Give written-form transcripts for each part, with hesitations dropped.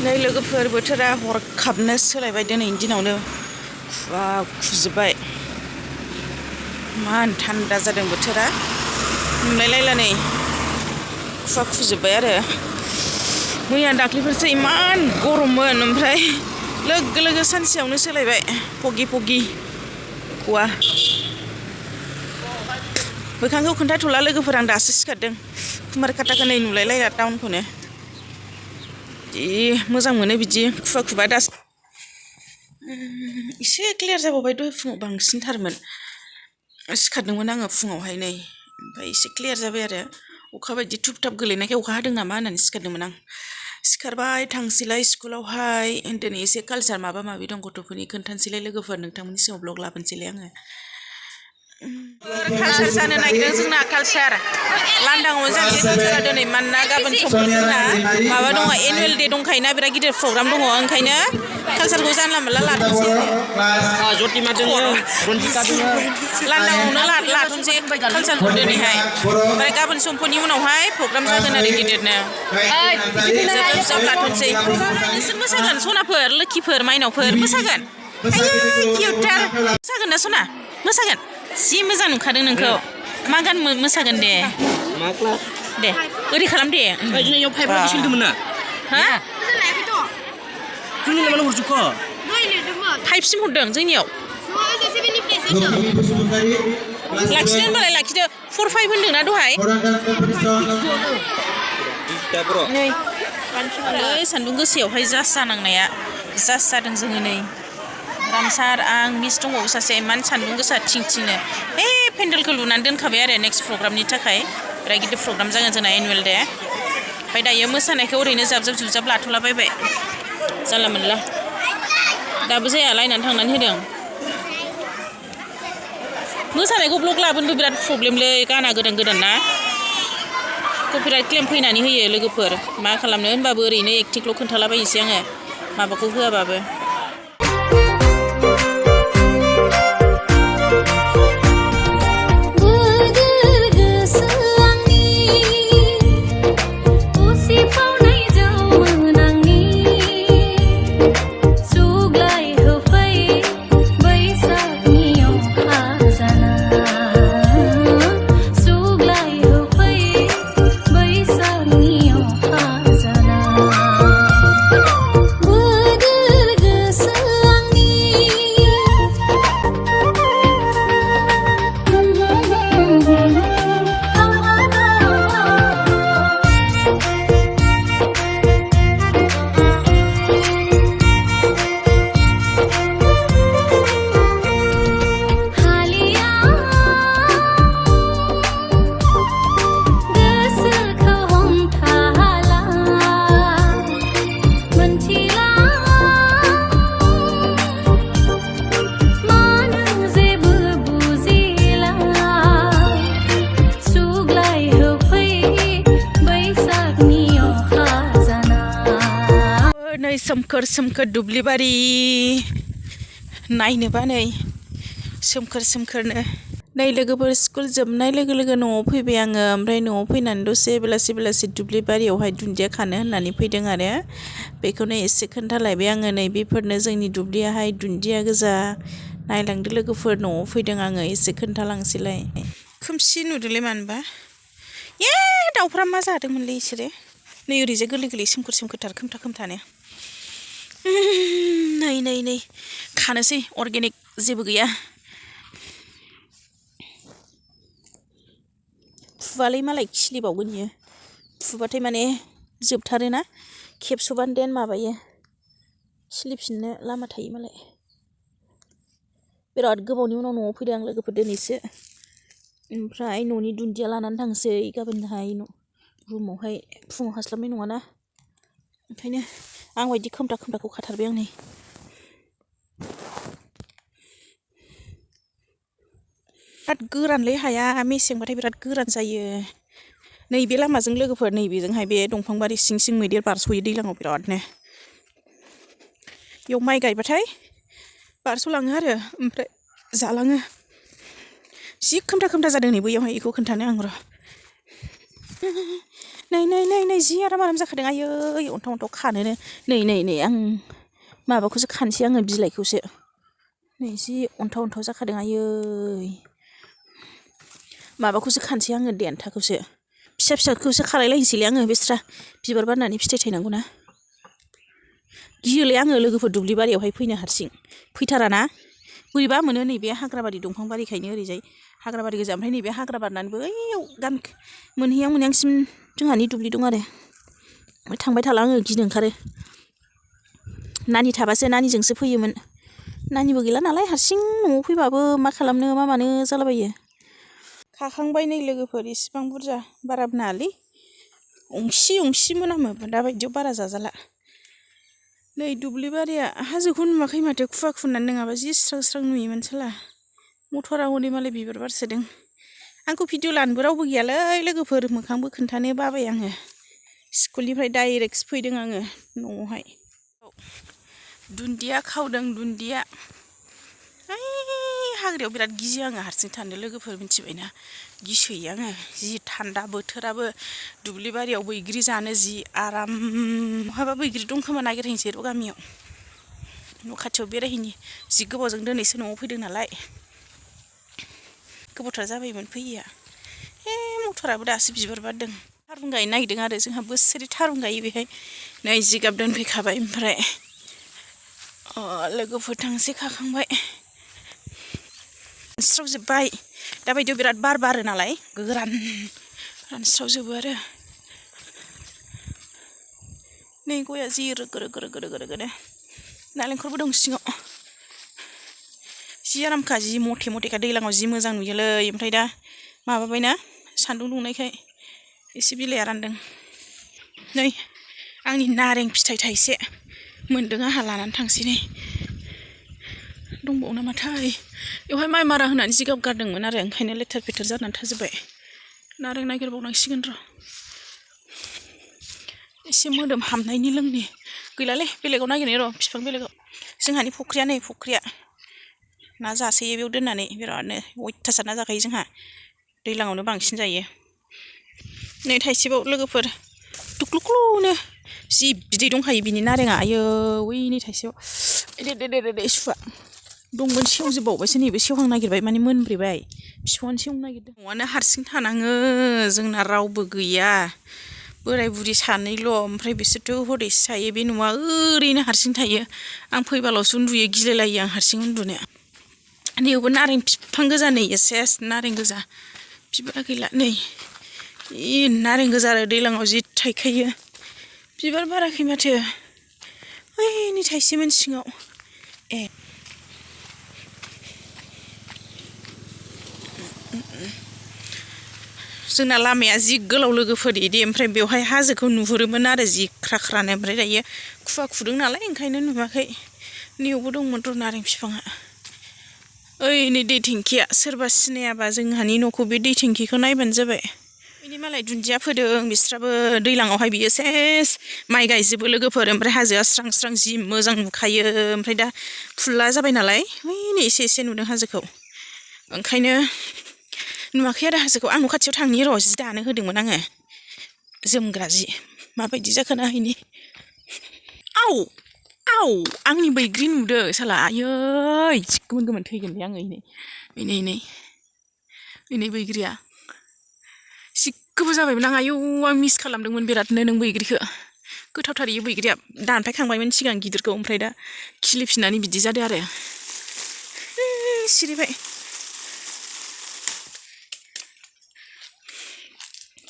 नै लोगोफोर बोथोरा हरखाबनो सोलायबाय दिनैनि दिनावनो खुवा खुजोबबाय मान थान्दा जादों बोथोरा नुलायलायला नै खुवा खुजोबबाय आरो मैया दाख्लैफोरसो इमान गरममोन ओमफ्राय लोगो लोगो सानसेयावनो सोलायबाय पगि पगि खुवा मोखांखौ खोन्थाथ'ला लोगोफोर आं दासो सिखारदों कुमार खाटाखौ नै नुलायलायला टाउनखौनो जि मोजां मोनो बिदि खुवा खुबा दासो एसे क्लियार जाबावबाय दहाय फुङाव बांसिनथारमोन सिखारदोंमोन आङो फुङावहाय नै ओमफ्राय एसे क्लियार जाबाय आरो अखा बायदि थुब थाब गोलैनायखाय अखा हादों नामा होननानै सिखारदोंमोन आं सिखारबाय थांसैलाय स्कुलावहाय दिनै एसे कालचार माबा माबि दं गथ'फोरनि खोन्थानोसैलाय लोगोफोर नोंथांमोननि सिगाङाव ब्लग लाबोनोसैलाय आङो कालचार जानो नागिरदों जोंना कालचार लांदाङाव जानोसै कालचारा दिनै मानोना गाबोन समफोर जोंना माबा दङ एनुवेल दे दंखायोना बिराद गिदिर प्रग्राम दङ ओंखायनो कालचारखौ जानला मोनला लाथ'नोसै लांदाङावनो लाथ'नोसै कालचारखौ दिनैहाय ओमफ्राय गाबोन समफोरनि उनावहाय प्रग्राम जागोन आरो गिदिरनो जोब लाथ'नोसै नोंसोर मोसागोन सनाफोर लोखिफोर माइनावफोर मोसागोन आयौ किउटार मोसागोन ना सना मोसागोन जि मोजां नुखादों नोंखौ मा गान मोसागोन दे दे ओरै खालाम दे फाइभसिम हरदों जोंनियाव लाखिदो होनबालाय लाखिदो 4-5 होनदोंना दहाय नै सान्दुं गोसायावहाय जास जानांनाया जास जादों जोङो नै रामसार आं मिस दंबावो सासे इमान सान्दुं गोसा थिंनो पेन्डेलखौ लुनानै दोनखाबाय आरो नेक्स्ट प्रग्रामनि थाखाय बिराद गिदिर प्रग्राम जागोन जोंना एनुवेल दे ओमफ्राय दायो मोसानायखौ ओरैनो जाबजाब जुबजाब लाथ'लाबायबाय जानला मोनला दाबो जाया लायनानै थांनानै होदों मोसानायखौ ब्लग लाबोनोबो बिराद प्रब्लेमलै गाना गोदान गोदान ना कपिराइट क्लेम फैनानै होयो लोगोफोर मा खालामनो होनबाबो ओरैनो एक्टिंल' खोन्थालाबायनोसै आङो माबाखौ होआबाबो सोमखोर सोमखोर दुब्लिबारि नायनोबा नै सोमखोर सोमखोरनो नै लोगोफोर स्कुल जोबनाय लोगो लोगो न'आव फैबाय आङो ओमफ्राय न'आव फैनानै दसे बेलासि दुब्लिबारियावहाय दुन्दिया खानो होननानै फैदों आरो बेखौनो एसे खोन्थालायबाय आङो नै बेफोरनो जोंनि दुब्लियाहाय दुन्दिया गोजा नायलांदो लोगोफोर न'आव फैदों आङो एसे खोन्थालांसैलाय खोमसि नुदोंलै मानोबा दाउफ्रा मा जादोंमोनलै इसोरो नै ओरैजाय गोरलै गोरलै सोमखोर सोमखोरथार खोमथा खोमथानो नै खानोसै अर्गेनिक जेबो गैया फुवालै मालाय खिलिबावगोन इयो फुबाथाय माने जोबथारोना खेबस'बानो देन माबायो खिलिफिननो लामा थायो मालाय बिराद गोबावनि उनाव न'आव फैदों आं लोगोफोर दिनैसो ओमफ्राय न'नि दुन्दिया लानानै थांसै गाबोनहाय रुमावहाय फुङाव हास्लाबनाय नङाना ओंखायनो आं बायदि खोमथा खोमथाखौ खाथारबाय आं नै बिराद गोरानलै हाया मेसेंबाथाय बिराद गोरान जायो नैबे लामाजों लोगोफोर नैबेजोंहाय बे दंफां बारि सिं सिं मैदेर बारस'यो दैज्लाङाव बिरादनो बेयाव माइ गायबाथाय बारस'लाङो आरो ओमफ्राय जालाङो जि खोमथा खोमथा जादों नै बैयावहाय बेखौ खोन्थानो आं र' नै जि आराम जाखादों आयै अन्थाव खानोनो नै आं माबाखौसो खानोसै आङो बिलाइखौसो नै जि अन्थाव जाखादों आयै माबाखौसो खानोसै आङो देन्थाखौसो फिसाखौसो खालायलायनोसैलै आङो बेस्रा बिबार बारनानै फिथाइ थायनांगौना गियोलै आङो लोगोफोर दुब्लि बारियावहाय फैनो हारसिं फैथाराना बोरैबा मोनो नैबे हाग्राबारि दंफां बारिखायनो ओरैजाय हाग्राबारि गोजा ओमफ्राय नैबे हाग्रा बारनानै बैयाव गामि मोनहैहांसिम जोंहानि दुब्लि दं आरो ओमफ्राय थांबाय थाला आङो गिनो ओंखारो नानि थाबासो नानिजोंसो फैयोमोन नानिबो गैला नालाय हारसिं न'आव फैबाबो मा खालामनो मा मानो जालाबायो खाखांबाय नै लोगोफोर इसिबां बुरजा बाराबो नाङालै अंसि मोनामो दाबायदियाव बारा जाजाला नै दुब्लि बारिया हाजोखौ नुवाखै माथो खुवा खुनानै नङाबा जि स्रां नुयोमोन साला मथरा हनै मालाय बिबार बारसोदों आंखौ भिडिअ लानोबो रावबो गैयालै लोगोफोर मोखांबो खोन्थानो बाबाय आङो स्कुलनिफ्राय डाइरेक्ट फैदों आङो न'आवहाय दुन्दिया खावदों दुन्दिया ओइ हाग्रायाव बिराद गियो आङो हारसिं थानो लोगोफोर मिथिबायना गिसोयो आङो जि थान्दा बोथोराबो दुब्लि बारियाव बैग्रि जानो जि आराम बहाबा बैग्रि दं खोमा नागिरहैनोसै र' गामियाव न' खाथियाव बेरायहैनि जि गोबावजों दिनैसो न'आव फैदों नालाय गोबावथार जाबायमोन फैयैया मथराबो दासो बिबार बारदों थारुन गायनो नागिरदों आरो जोंहा बोसोरै थारुन गायो बेहाय नै जिगाब दोनफैखाबाय ओमफ्राय लोगोफोर थांसै खाखांबाय रानस्रावजोब्बाय दाबायदियाव बिराद बार बारो नालाय गोरान रानस्रावजोबो आरो नै गया जि रोगो नालेंखरबो दं सिङाव जि आरामखा जि मथेखा दैज्लाङाव जि मोजां नुयोलै ओमफ्राय दा माबाबायना सान्दुं दुंनायखाय एसे बिलाइया रानदों नै आंनि नारें फिथाइ थाइसे मोन्दों आंहा लानानै थांसै नै दंबावो नामाथाय बेवहाय माइ मारा होनानै जिगाब गारदोंमोन आरो ओंखायनो लेथेर फेथेर जानानै थाजोब्बाय नारें नागिरबावनांसिगोन र' एसे मोदोम हाबनायनि लोंनि गैलालै बेलेगाव नागिरनाय र' बिफां बेलेगाव जोंहानि फुख्रिया ना जासोयो बेयाव दोननानै बिरादनो अयथासार ना जाखायो जोंहा दैज्लाङावनो बांसिन जायो नै थाइसेबाव लोगोफोर दुख्लुख्लुनो जि बिदै दंखायो बिनि नारेङा आयै नै थाइसेयाव दे सुवा दंमोन सेवजोबबावबायसो नैबे सेवहां नागिरबाय माने मोनब्रेबाय बिफाङानो सेवनो नागिरदों न'आनो हारसिं थानाङो जोंना रावबो गैया बोराय बुरि सानैल' ओमफ्राय बिसोरथ' हरैसो थायो बे न'आ ओरैनो हारसिं थायो आं फैबाल'सो उन्दुयो गिलायलायो आं हारसिं उन्दुनो नैयावबो नारें बिफां गोजा नै एसेस नारें गोजा बिबारा गैला नै नारें गोजा आरो दैज्लाङाव जि थाइखायो बिबार बाराखै माथो नै थाइसेमोन सिङाव जोंना लामाया जि गोलाव लोगोफोर इदि ओमफ्राय बेवहाय हाजोखौ नुहुरोमोन आरो जि ख्रा ओमफ्राय दायो खुवा खुदों नालाय ओंखायनो नुवाखै नैयावबो दंमोन र' नारें बिफाङा नै दै टेंकिया सोरबा सिनायाबा जोंहानि न'खौ बे दै टेंकिखौ नायबानो जाबाय बिनि मालाय दुन्दिया फोदों बिस्राबो दैज्लाङावहाय बियो सेस माइ गायजोबो लोगोफोर ओमफ्राय हाजोआ स्रां जि मोजां नुखायो ओमफ्राय दा फुरला जाबाय नालाय नै एसे नुदों हाजोखौ ओंखायनो नुवाखै आरो हाजोखौ आं न' खाथियाव थांनि र' जि दानो होदोंमोन आङो जोमग्रा जि माबायदि जाखो नायनि आव आंनि बैग्रि नुदो साला आयै जि गोमोन थैगोन दे आङो नै बैग्रिया जि गोबाव जाबायमोन आं मिस खालामदोंमोन बिरादनो नों बैग्रिखौ गोथावथार इयो बैग्रिया दानफायखांबायमोन सिगां गिदिरखौ ओमफ्राय दा खिलिफिननानै बिदि जादों आरो सिरिबाय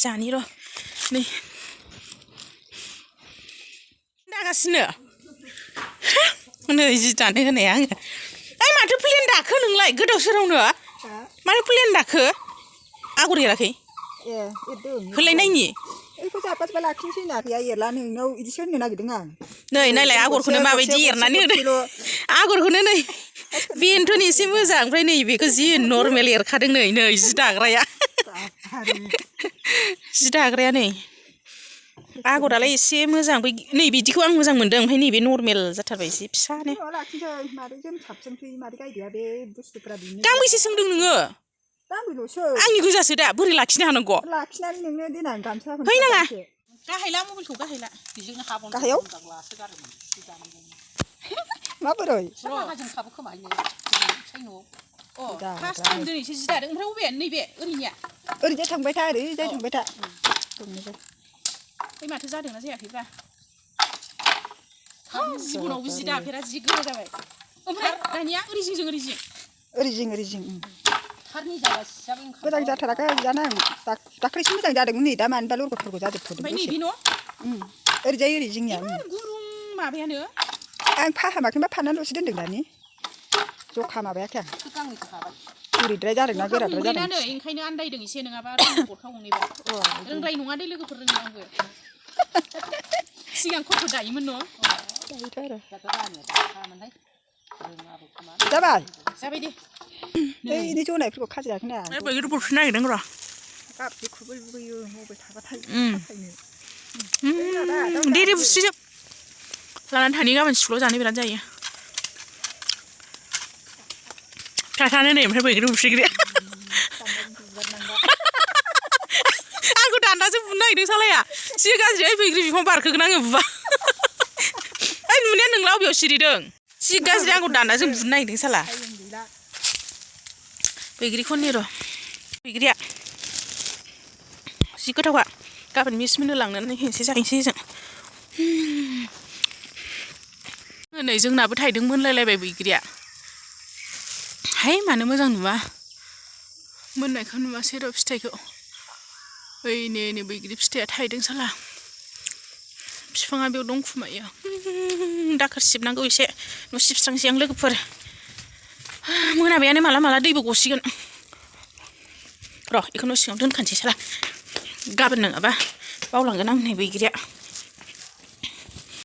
जानि र' दागासिनो नै जि दानो होनाया आङो माथो प्लेन दाखो नोंलाय गोदाव सोरावनो मानो प्लेन दाखो आगर एराखै होलाय नायनि नै नायलाय आगरखौनो माबायदि एरनानै होदों आगरखौनो नै बेनोथ' एसे मोजां ओमफ्राय नै बेखौ जि नर्मेल एरखादों नै जि दाग्राया नै आगरालाय एसे मोजां नै बिदिखौ आं मोजां मोनदों ओमफ्राय नैबे नर्मेल जाथारबाय एसे फिसानो गांबेसे सोंदों नोङो आंनि गोजासो दा बोरै लाखिनो हानांगौ लाखिनानै नोंनो देनां गामसा है नाङा गाहायला मबाइलखौ गाहायला बेजोंनो हाबोन गाहायाव माबोरै जों खाबो खोमा फार्स्ट टाइम दिनैसो जि दादों ओमफ्राय बबे नैबे ओरैनिया ओरैजाय थांबाय था ओरैजाय थांबाय था ओइ माथो जादोंना जायाखैब्रा जिबनावबो जि दाफेरा जि गोरा जाबाय ओमफ्राय दानिया ओरै जिंजों ओरै जिं मोजां जाथाराखै जाना दाख्लैसो मोजां जादोंमोन नै दा मानोबा लरग'थरगौ जाजोबथ'दों ओमफ्राय नैबे न' ओरैजाय ओरै जिंनिया गुरुं माबायानो आं फाहामाखैबा फाननानैल'सो दोनदों दानि जखा माबायाखै आं गुरैद्राय जादोंना गोराद्राय जादों ओंखायनो आन्दायदों एसे नङाबा गरखा गंनैबा रोंद्राय नङा दे लोगोफोर रोङो आंबो सिगां खस्थ' दायोमोन न' जाबाय दे ओइ जनायफोरखौ खाजायाखै ना बैग्रि बरफि नागिरदों र' गाबदिखौबो लुबैयो मबाइल थाबाथाय दे बुस्रिजोब लानानै थानि गाबोन स्कुलाव जानो बिराद जायो थानो नै ओमफ्राय बैग्रि बुस्रिग्राया आंखौ दान्दाजों बुनो नागिरदों सालाया जि गाज्रि बैग्रि बिफां बारखोगोन आङो बुबा ओइ नुनाया नोंला अबेयाव सिरिदों जि गाज्रि आंखौ दान्दाजों बुनो नागिरदों साला बैग्रिखौनि र' बैग्रिया जि गोथावखा गाबोन मिस मोननो लांनानै हेंसि जाहैनोसै जों नै जोंनाबो थाइदों मोनलायलायबाय बैग्रिया हाय मानो मोजां नुवा मोननायखौ नुवासै र' फिथाइखौ ओइ नै बैग्रि फिथाइया थाइदों साला बिफाङा बेयाव दं खुमायो दाखोर सिबनांगौ एसे न' सिबस्रांसै आं लोगोफोर मोनाबायानो माला दैबो गसिगोन र' बेखौ न' सिङाव दोनखानोसै साला गाबोन नङाबा बावलांगोन आं नै बैग्रिया